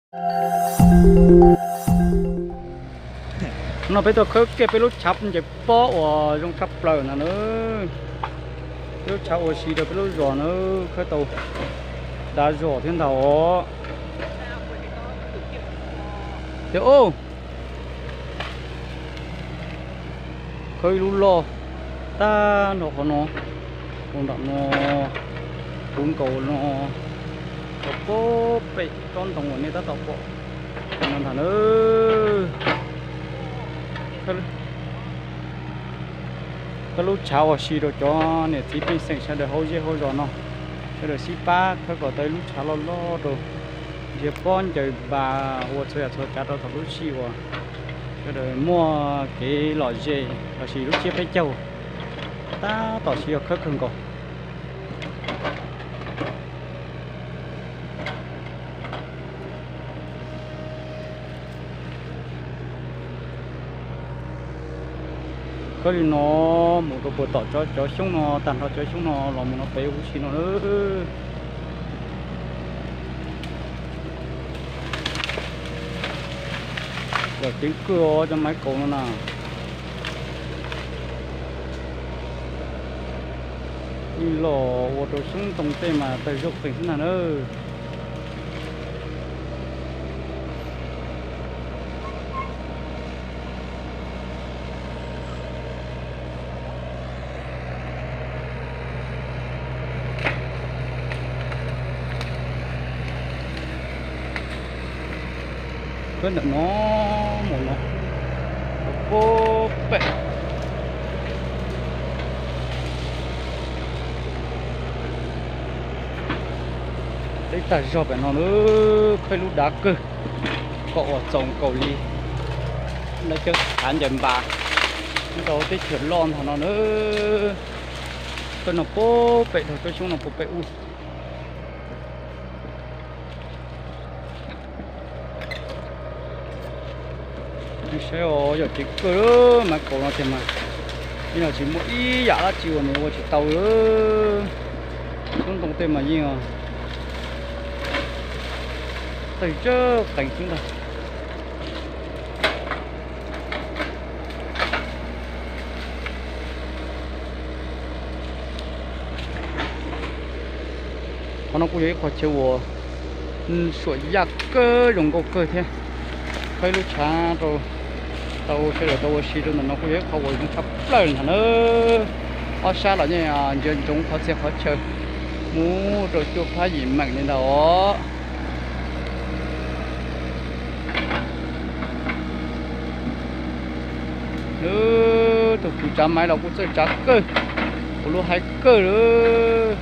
No peb tuaj khawb kiag peb lub tshav ncaws pob uas zoo tshaj plaws ntag na. Peb lub tshav ua si rau peb lub zos na, khawb tau dav zog thiab ntag os. Tias, khawb ib lub loj tag nrho qhov no, ua nram no, puv nkaus no, tau pob pem tsob ntoo uas nej tab tom pom no ntag na. Khawb lub tshav ua si rau cov niam txiv pej xeem sawv daws hauv zej hauv zos no, sawv daws sib pab khawb kom tau ib lub tshav loj loj rau, nrhiav pob ncaws npas ua txhua yam txhua tsav rau thaum lub sij uas sawv daws muaj kev lom zem lossis lub tsiab peb caug, tab tom siv yog khawb kawg nkaus. Khawb li no mus rau puag tom cov xyoob no, tag nrho cov xyoob no los mus no pem huv si no. Lom ceev kawg os cov maiv kaus no na. Yeej los ua rau xyoob ntoo tej mas tawg zog qees xwb ntag na. Khawb ntawm no mus no, pob pem, teb tag zog pem no na. Khawb lub dav kawg, kom uas txaus nkaus li lawv cov tshav ncaws npas nyob rau teb chaws loj ntag no na. Khawb no pob pem dhau tsob xyoob no puag pem ub. Nej saib os, yog ceev kawg, maiv kaus no tiag mas, yeej los tsis muaj ib yam dab tsi uas nws ua tsis tau. Xyoob ntoo tej mas yeej tawg zog qees xwb ntag. Qhov no kuj yog ib qho chaw uas suam yaj kawg, zoo nkauj kawg thiab. Khawb ib lub tshav rau tau sawv daws tau ua si rau ntawm no kuj yog ib qho uas zoo tshaj plaws ntag na. Ob sab los yeej ntsia ntsoov qhov txhia qhov chaw mus rau cuaj phab yim meem li ntawd os. Lub tus kwv tsav maiv los kuj txawj tsav kawg, ua lub haib kawg lawm.